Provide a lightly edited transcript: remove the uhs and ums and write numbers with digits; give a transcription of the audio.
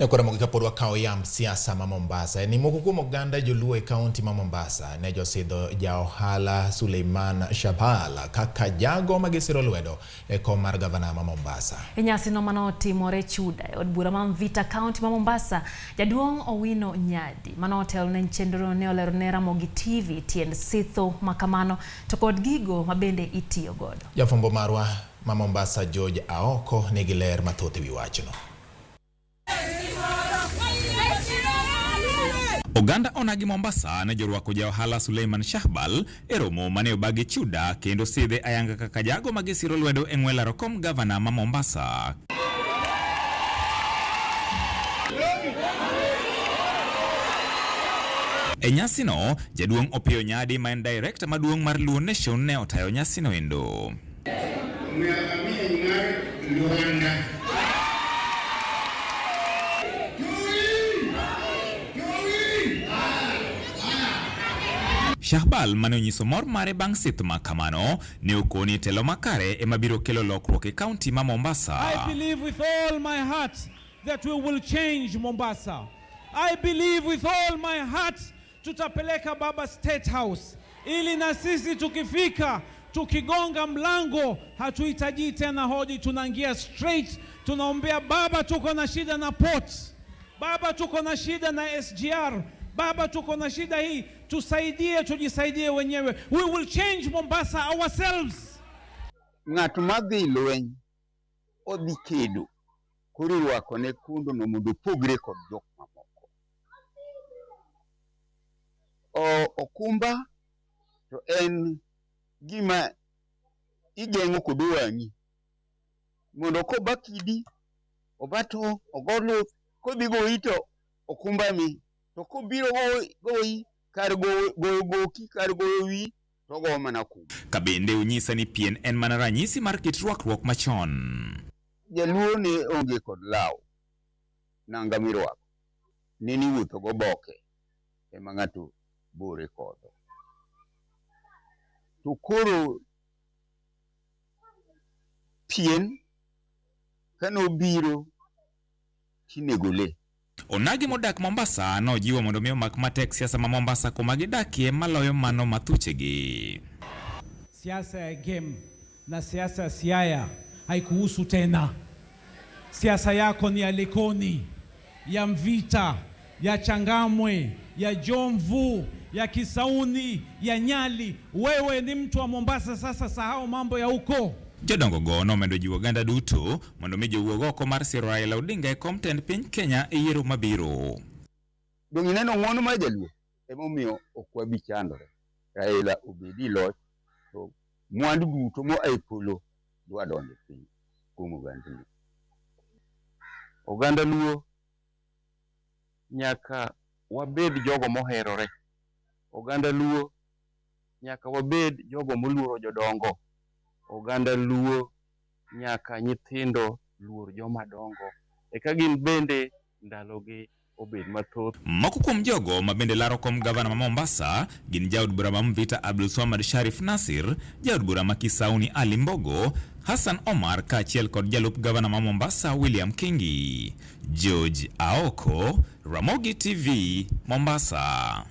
Nyakwar kapod wakawo yamb siasa ma Mombasa, ni moko kuom oganda joluo e kaunti ma Mombasa ne josidho ja ohala Suleiman Shahbal kaka jago ma gisiro lwedo e kom mar gavana ma Mombasa. E nyasino manotimore Chuda e od bura ma Mvita, kaunti ma Mombasa, jaduong' Owino Nyadi manotelo ne chenrono ne olero ne Ramogi TV tiend sitho ma kamano to kod gigo ma bende itiyo godo. Jafwambo marwa ma Mombasa George Aoko nigi ler mathoth e wi wachno. Oganda onagi Mombasa ne jorwako ja ohala Suleiman Shahbal e romo mane obagi Chuda kendo sidhe ayanga kaka jago ma gisiro lwedo e ng'we laro kom gavana ma Mombasa. E nyasino, jaduong' Opiyo Nyadi ma en director maduong' mar Luo Nation ne otayo nyasino endo. Shahbal mane onyiso mor mare bang' sith ma kamano ne okoni telo makare ema biro kelo lokruok e kaunti ma Mombasa. I believe with all my heart that we will change Mombasa. I believe with all my heart tutapeleka baba State House ili na sisi tukifika tukigonga mlango hatuhitaji tena hodi, tunaingia straight, tunaombea baba, tuko na shida na port, baba, tuko na shida na SGR, baba, tuko na shida hii, tusaidie, tujisaidie wenyewe. We will change Mombasa ourselves. Ng'at madhi lweny odhi kedo koro irwakone kundo no mondo opogre kod jok mamoko. Okumba to en gima igeng'o kod wang'i mondo koba kidi oba to ogo luth kodhi goyi to okumba mi to kobiro goyi kar goyo goki kar goyo wiyi to ogoyo mana okumba. Ka bende onyisa ni pien en mana ranyisi mar kit rwakruok machon. Jaluo ne onge kod law nanga mirwako ne niwuotho goboke ema ng'ato bore kodo. To koro pien kanobiro tinego le. Onagi modak Mombasa nojiwo mondo mi omak matek siasa ma Mombasa kuma gidakie maloyo mano ma thuchegi. Siasa ya Gem na siasa ya Siaya haikuhusu tena. Siasa yako ni ya Likoni, ya Mvita, ya Changamwe, ya Jomvu, ya Kisauni, ya Nyali. Wewe ni mtu wa Mombasa sasa, sahau mambo ya huko. Jodongo go nomedo jiwo oganda duto mondo mi jowuog oko mar siro Raila Odinga e kom tend piny Kenya e yiero mabiro. Dong' ineno ng'wono mar jaluo emomiyo ok wabi chandore. Raila obedi loch to mwandu duto moa e polo dwa donjo e piny kuom oganda Luo. Oganda Luo nyaka wabed jogo moherore. Oganda Luo nyaka wabed jogo moluoro jodongo. Oganda Luo nyaka nyithindo luor joma dongo eka gin bende ndalogi obed mathoth. Moko kuom jogo ma bende laro kom gavana ma Mombasa gin jaod bura ma Mvita Abdulswamad Sharif Nasir, jaod bura ma Kisauni Ali Mbogo, Hassan Omar kaachiel kod jalup gavana ma Mombasa William Kingi. George Aoko, Ramogi TV, Mombasa.